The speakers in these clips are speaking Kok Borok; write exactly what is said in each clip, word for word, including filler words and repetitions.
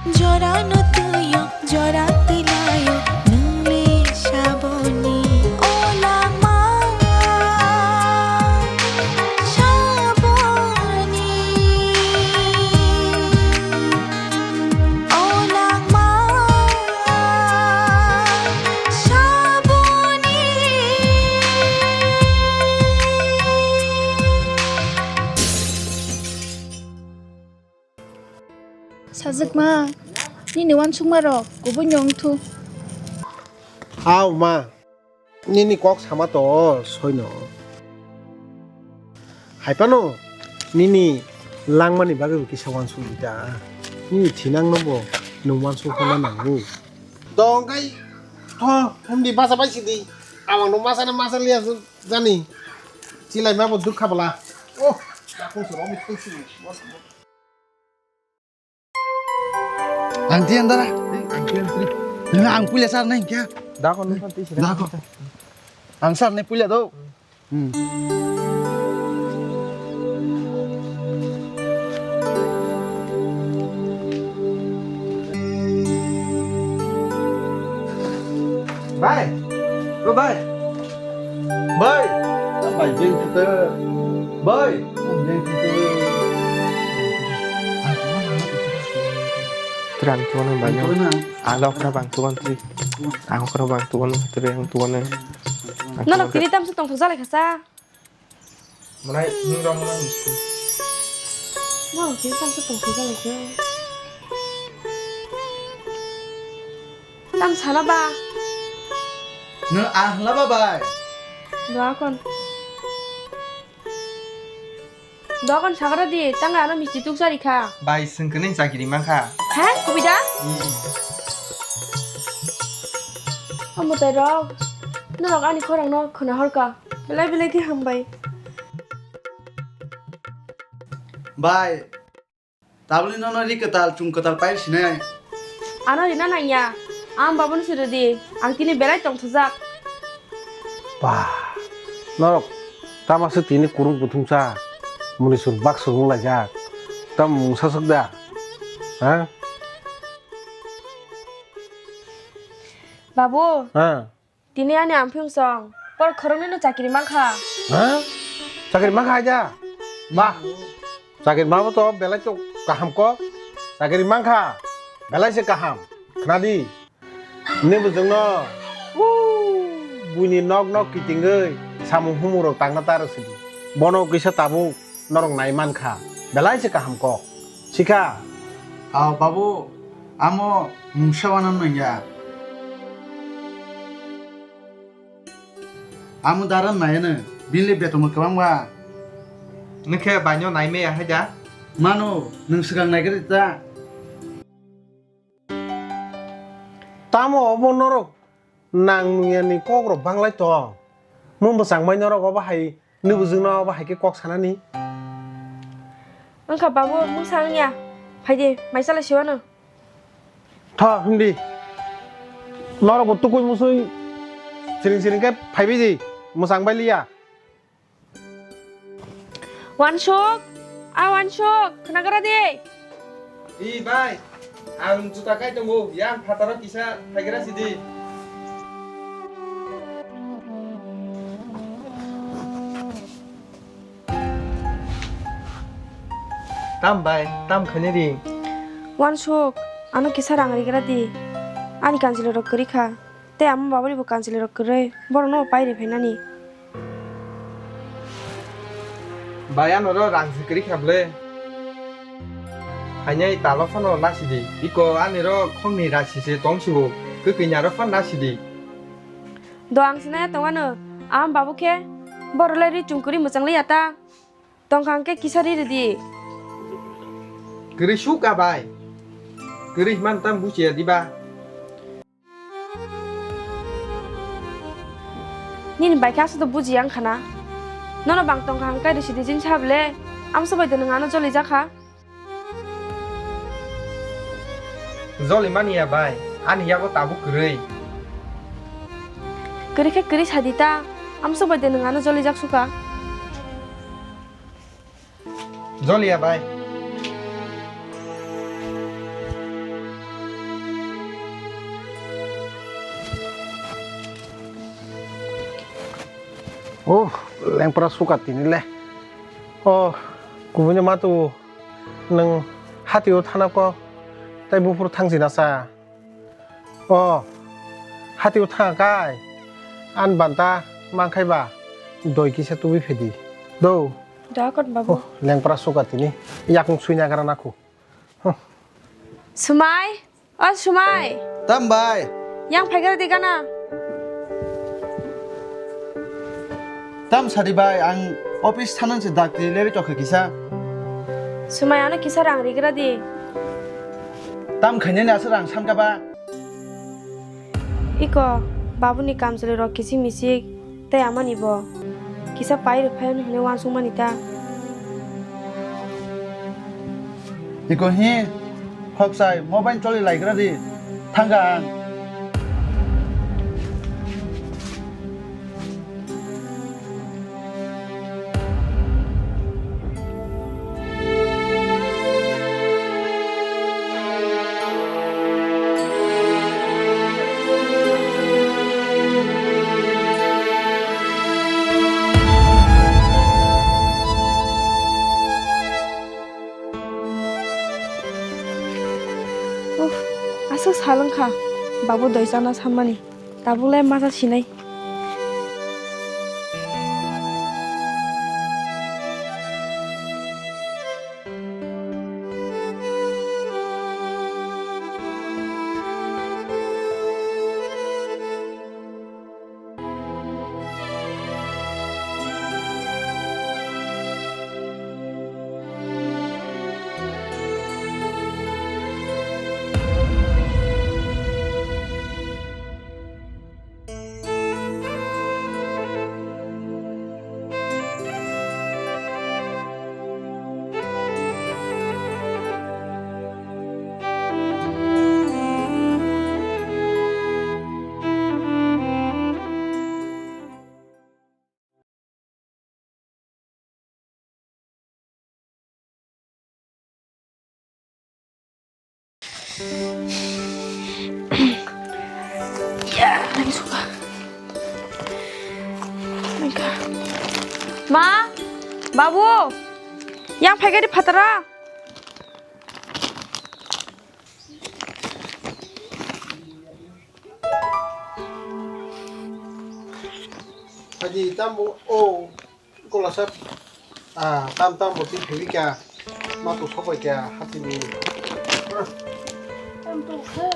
Jorano twiyo, jora twilayo, nwng le saboni. O langma, saboni. O langma, saboni. Sajwkma, nini uansukmarok kubui no wngthu. Hao ma, nini kok sama to soino. Haipano nini langmani bagwi bo kisa uansuk di ta. Nini thinang no bo nwng uansuk honna nango. Dong kai tho, himdi basa bai sidi. Awang no masa na masa liya jani. Chilai ma bo dukha bala. Oh, dakung suro mi khul suro. Ang tiyan dara. Ang tiyan tri. Nang ang puila sar nai kya? Dako nang kan tisi. Dako. Ang sar nai puila do. Hmm. Bai. O bai. Bai. Bai jeng kete. Bai. Jeng kete. Terang tuan banyak. Ang okra bang tuan tri. Ang okra bang tuan tri ang tuan. Nono kiri tam se tong thok jalai khasa. Mwnai nwng rok mwnai misti. Norok khe tang khe tong khe jalai khe. Tang sana ba. Nwng ang hla ba bai. Doakon. Doakon sagra di, tang ano misti tuk sari kha. Bai, swng khe nwng chakiri man kha. He, kubui da? Hmm. Omo tai rok, norok ani khorang no khna hor ka. Belai belai khe hambai. Bai, tabukni nono ri kwtal, chum kwtal pai sinai. Ano rina nangya, ang babuni suri di, ang tini belai tongthajak. Ba, norok tama se tini kurung kuthumsa, muni sur bak sur wng laijak, tam mungsa sok da, ha? Babu. Ha? Tini ani amphiung song, por khoroknwi no chakiri mankha. Ha? Chakiri mankha aja? Bah, chakiri mabo to belai to kaham kok. Chakiri mankha, belai se kaham. Khnadi, nini bujungno, buini nok nok kitingwi samung humung rok tangna ta rw sidi. Bono kisa tabuk. Norok nai mankha, belai se kaham kok. Sikha. Ah, babu, amo mungsa wana nangya. Amo daran nai ano, bini le betongo kwbang ba. Nwng khe baino nai maya hai da? Mano, nwng swkang nai gari ta. Tamo obo norok nang nungya ni kok rok banglai tong. Mung bwsang bai norok obo hai nini bujung no obo hai khe kok sanani. Wngkha babu, mung sa wngya. Phaidi, mai chalai siwano. Tha, hindi. Norok bo tukui musui siring siring khe phaibai di, mwsang bai liya. Wansuk, a Wansuk, khnagra di. I bai, ang juta kai tongo, yang phataro kisa phaigra sidi. Tam bai, tam khani ring. Wansuk, ano kisa rang rigra di. Ani kanchwlwi rok kwrwi kha. Tei ama babani bo kanchwlwi rok kwrwi, borokno bo pai rw phainani. Bai, ano ro rang se kwrwi kha bwle. Hainai talo phano nasidi. Iko ani ro khongni rasi se tong sibo. Kwkwi ni aro phan nasidi. Do ang sinaya tong ano. Ama babu khe borok le ri chung kwrwi mwchang liya ta. Tongkha hwnkhe kisa ri rwdi. Kwrwi su ka bai. Kwrwi himani tamo buchiya diba? Nini bai khe aswk bujiya wngkha na? Nono bang tongkha hwnkhe rwsidi jin sa bwle. Amso bai de nwng ano joli jakha. Joli mani ya bai, ani yago tabuk kwrwi. Kwrwi khe kwrwi sadi ta, amso bai de nwng ano joli jak suka. Joliya bai. Oh, lengpra suka tini le. Oh, kubuni matu nwng hatio thana ko tai buphuru thangsi nasa. Oh, hatio thang kai. An banta mangkhai ba doi kisa tubi phedi. Do. Dakot babu. Oh, lengpra suka tini. Yakung suina gara naku. Huh. Sumai. O Sumai. Tam bai. Yang phaigra di gana. Tam sadi bai, ang office thanang se dakti leri tokhe kisa. Sumai ano kisa rang rigra di. Tam khainani asa rang samka ba. Iko, babuni kamchwlwi rok kichik michik. Tei amani bo kisa pai rwphai hwnwi uansukmani ta. Iko hi, khokchai, mobile choli laikra di, thangka ang. Uff, aswk sal wngkha, babu doi chana sammani. Tabukle masa sinai. Ya, nang suka. Nangka. Ma, babu, yang phaikari phatara. Haji, tamo, oh. Kolasap, ah, tam tam bo twi phewika, ma tu sobai kya hati ni. Tam tu khe.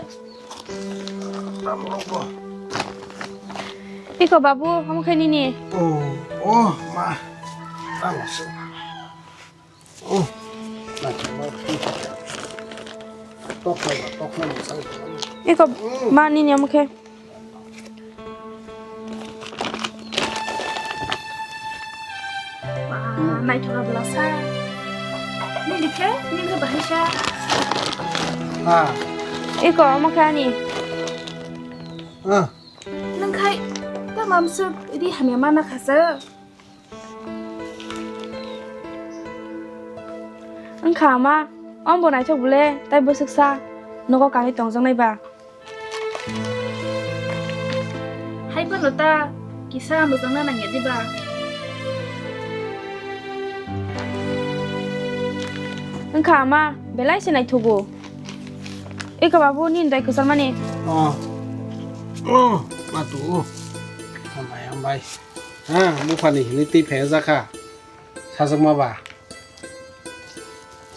Tam rok bo. Iko babu, omo khe nini. Oh, oh, ma. Tam se. Oh. Na, ma. Tok na, tok na, ma sang. Iko ma nini omo khe. Ba, naithok bwla sa. Nini khe, nini khe bahai sa. Ah. Iko, omo khe ani. Ah. Nwng khai, ta mamswk ri hamya mana khasa. Wngkha ama, omo bo naithok bwle, tai bwswk sa, nogo kanwi tongjaknai ba. Hai phano ta kisa mwchangna nangya diba? Wngkha ama, belai se naithogo. Eko babu, nini dai kwcharmani. Oh. Oh, ma tu. Hambai, hambai. Ha, buphani hinwi twi phaiya jakha. Sajakma ba.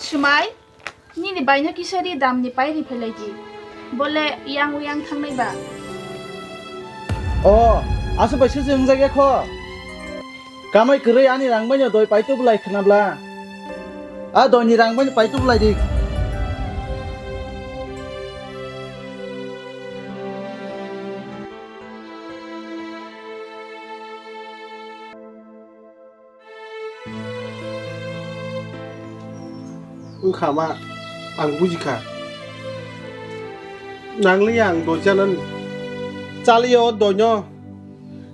Swmai, nini baino kisa ri damni pai ri phailai di. Bole yang uyang thangnai ba. O, aswk bai se wngjakya kho. Kamai kwrwi ani rang baino doi paitu bwlai khna bla. A doini rang baino paitu bwlai di. Wngkha ma, ang bujikha. Nangliya ang doi chanani. Chaliya o doino.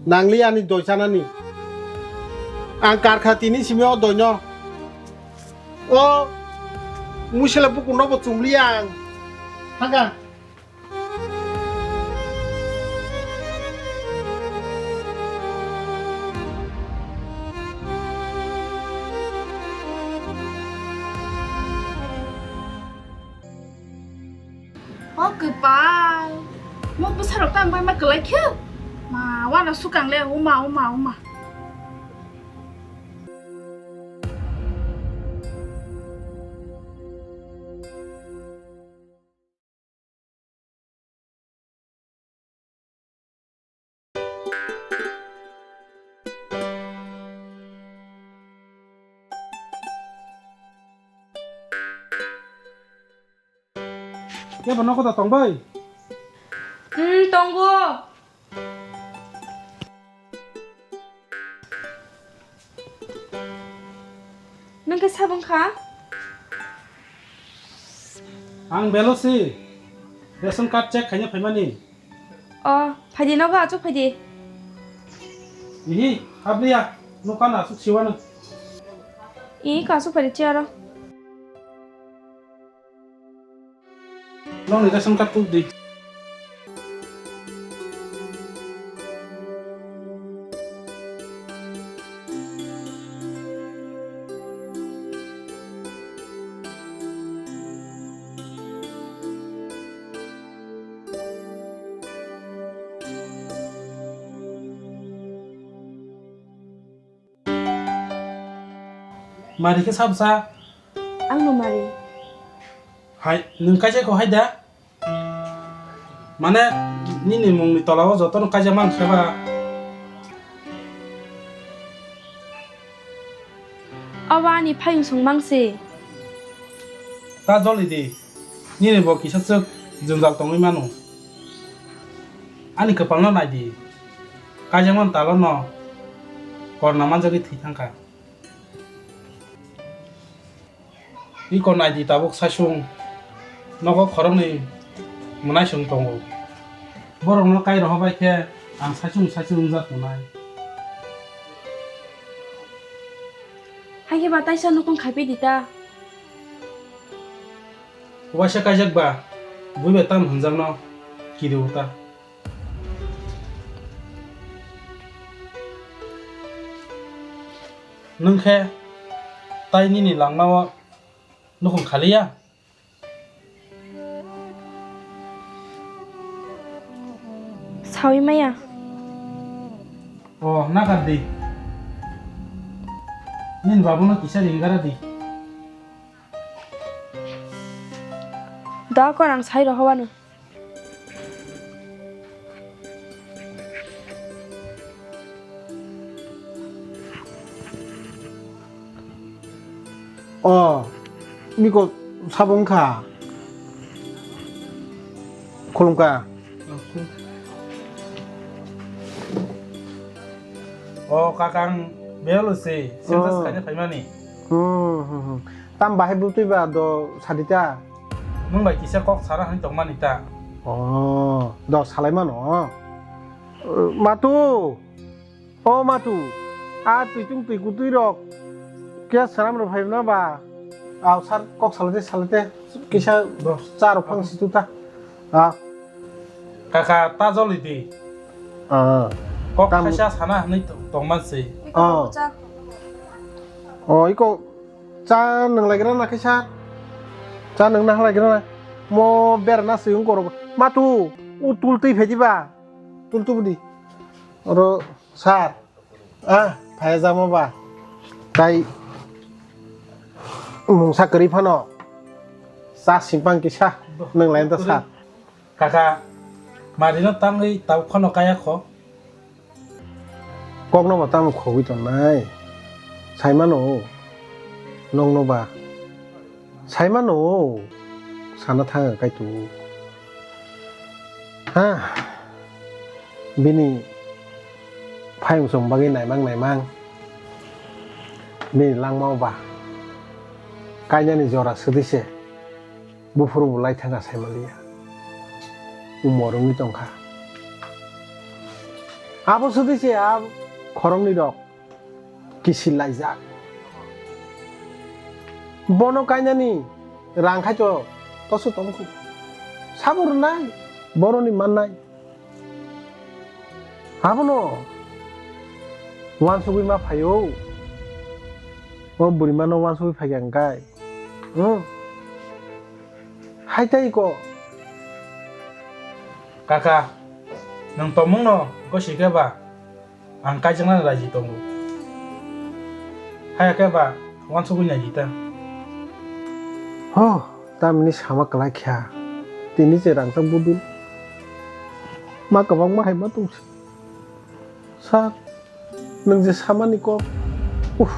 Nangliya ani doi chanani. Ang karkha tini simi o doino. O musila bukurno bo chumliya ang. Thangkha. O kwpal. Mo bwsarok tang bai ma kwlai khe. Ma wana sukang le uma uma uma. Kebo nogo da tong bai? Hmm, tongo. Nwng khe sabong kha? Ang belo si ration card check khaina phaimani. O, phaidi nogo achuk phaidi. Ihi, habliya, nokano achuk siwano. Ih, ko achuk phaidi chair o. Nokni ration card tubdi. Mari khe sabsa? Ang no mari. Hai, nwng kaisa kho hai da? Mane, nini mungni tolao jotono kaijak mang khe ba? Obo ani phayung song mang se. Ta joli di, nini bo kisa swk jwngjal tongwi mano. Ani kwpalno nai di, kaijakmani talono korna manjagwi thwi thangkha. Iko naidi tabuk saichung, nogo khoroknwi mwnaisong tongo. Borokno kai rohobai khe ang saichung saichung wngjak tongnai. Hai khe ba taisa nukung khaipi di ta. Uaisa kaijak ba, bui bai tamo hwnjakno kiriwo ta. Nwng khe tai nini langmao nukhung khaliya? Sawi maya. O, nakar di. Nini babuno kisa ring gara di. Da kon ang sai rohowano. O, biko sabo wngkha. Khulumkha. O, kaka, ang Beyolo se, census Oh. khaina phaimani. Hmm, hmm, hmm. Tam bahai bwtwi ba do sadita? Nwng bai kisa kok sana hwnwi tongmani ta. Oh, do salai mano. Matu. O matu. A twi tung twi kutwi rok. Kya sanam rok phai na ba? Aw sar kok salate salate kisa Do. Char phang situ ta. Ah. Kaka ta joli di. Ah. Kok Tam- khaisa sana hwnwi to-, tongman se. Oh. Oh, iko cha nang lagira na khaisa. Cha nang na lagira na. Mo ber na se ung koro. Matu, u tul twi phai di ba. Tul tu budi. Oro sar. Ah, phai jamo ba. Tai mungsa kwrwi phano. Cha simpang kisa nang lai ta sar. Kaka, marino tangwi tabuk phano kaya kho? Kokno bo tamo khogwi tongnai? Saimano, nongno ba. Saimano, sana thang kaitu. Ha, bini phayung chwng bagwi naimang naimang. Bini langmao ba. Kainani jora swtwi se. Buphuru bo lai thangkha saimaliya. Umor wngwi tongkha. Abo swtwi se a khoroknwi rok kisil laijak. Bono kainani rang khai to toso tongkhu. Sabo rwnai, boroni mannai. Abono uansugwi ma phaio. O bwrwimano uansugwi phaikha hwnkhe. Hmm. Hai tei ko. Kaka, nwng tongmungno gosi khe ba ang kaijaknani raji tongo. Haya khe ba uansugwi naidi ta. Ho, tamni sama kwlai kha. Tini je rangchak budul. Ma kwbangma hai ma tongsi. Sir, nwng je samani kok. Uff.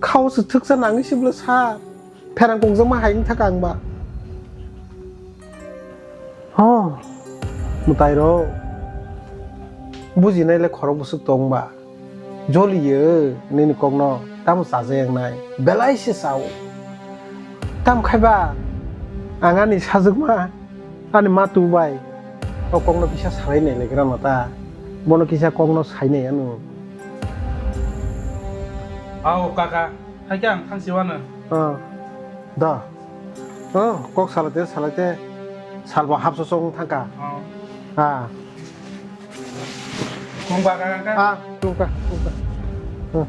Khao se thwksa nangwi se bwla sir. Pherang kongjakma hai wngkha ang ba. Ho, mwtai rok. Bujinai le khorok bwswk tong ba. Joliyo nini kokno tamo chajaknai. Belai se chao. Tam khai ba ang ani sajwkma. Ani ma tu bai o kokno kisa salai nai le gra mata. Bono kisa kokno sai nai ano. Ao kaka, hai khe ang thangsi wano. Ah, da. Oh, kok salai te, salai te. Salbo hapso song thangka. Oh. Ah. Kung ba kaka. Ah, kung ka, kung ka. Hmm.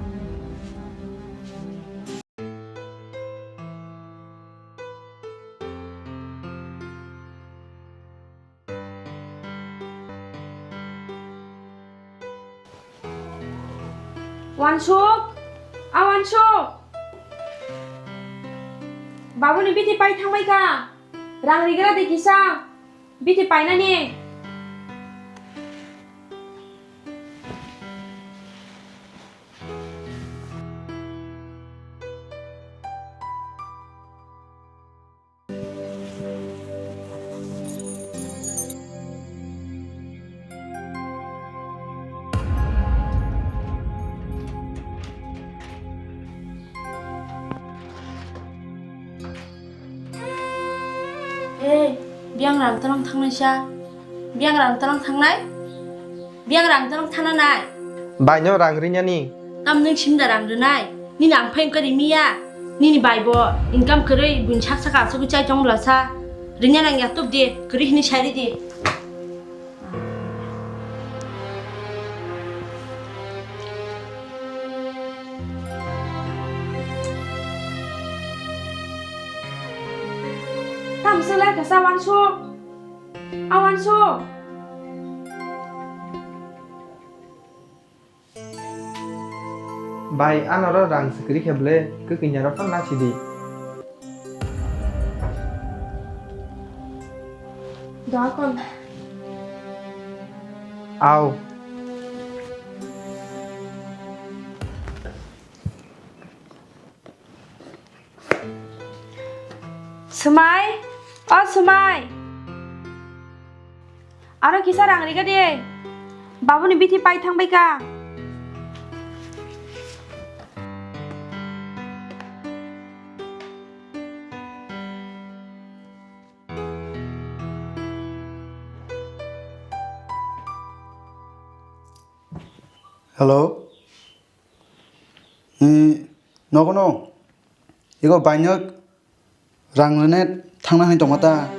Wansuk, a Wansuk. Babuni bithi pai thangbai ka. Rang rigra de kisa. Bithi painani. Ei, biyang rang tanang thangnai sa. Biyang rang tanang thangnai? Biyang rang tanang thana nai? Baino rang rinani. Tam nwng simda rang rinai? Nini ang phai wngkha rimiya. Nini bai bo income kwrwi buini sak saka asugwi chai tong bwla sa. Rinya nang ya tubdi, kwrwi hwnwi sai ridi. Tamo se lai kasa Wansuk. A Wansuk. Bai, ano ro rang se kwrwi khe bwle, kwkwi nya ro phano nasi di. Dakon. Au. Swmai, o Swmai. Aro kisa rang riga de. Babuni bithi pai thang bai ka. Hello. Ni nogo no. Ego baino rang rwne thangna hai tongma ta?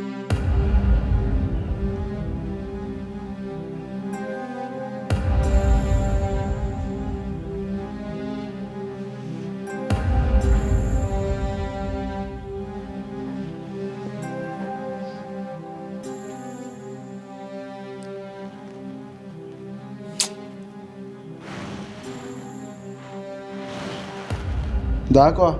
Da ko.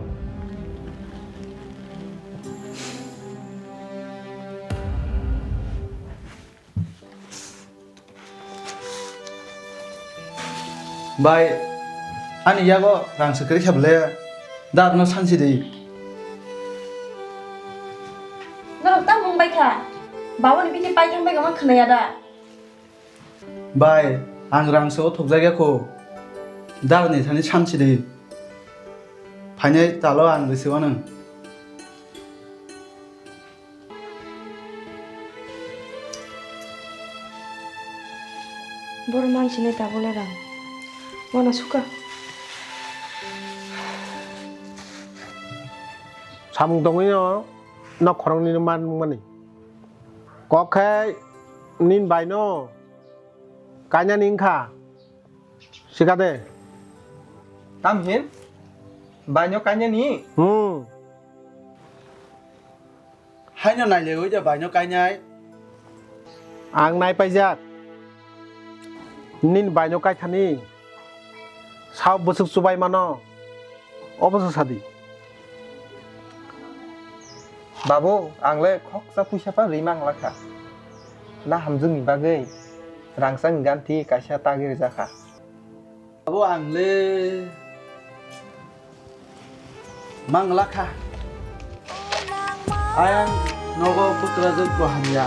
Bai, ani yago rang se kwrwi kha bwle, da no sansi di. Norok tamo wng bai kha? Baboni bithi pai thang bai kha ma khwnaya da? Bai, ang rang se o thokjak ya kho. Da ni thani sansi di. Phainai talo ang risi wanang. Boro mansinai tabole rang. Wana suka. Samung tongwi no, nok khoroknwi no man mani. Kok khe nin bai no kainani wngkha. Sikade. Tam hin? Baino kainani? Hmm. Haino naile oi de baino kainai. Ang nai paijak. Nini baino kaithani sao bwswk chubai mano, obo se sadi. Babu, ang le khoksa puisa pha rwi mang lakha. Na hamjwkni bagwi rangchakni ganthi kaisa tagwi rwjakha. Abo ang le mang lakha. Ayang nogo putra jwk bo hamya.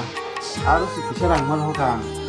Aro si kisa rang man hoka ang.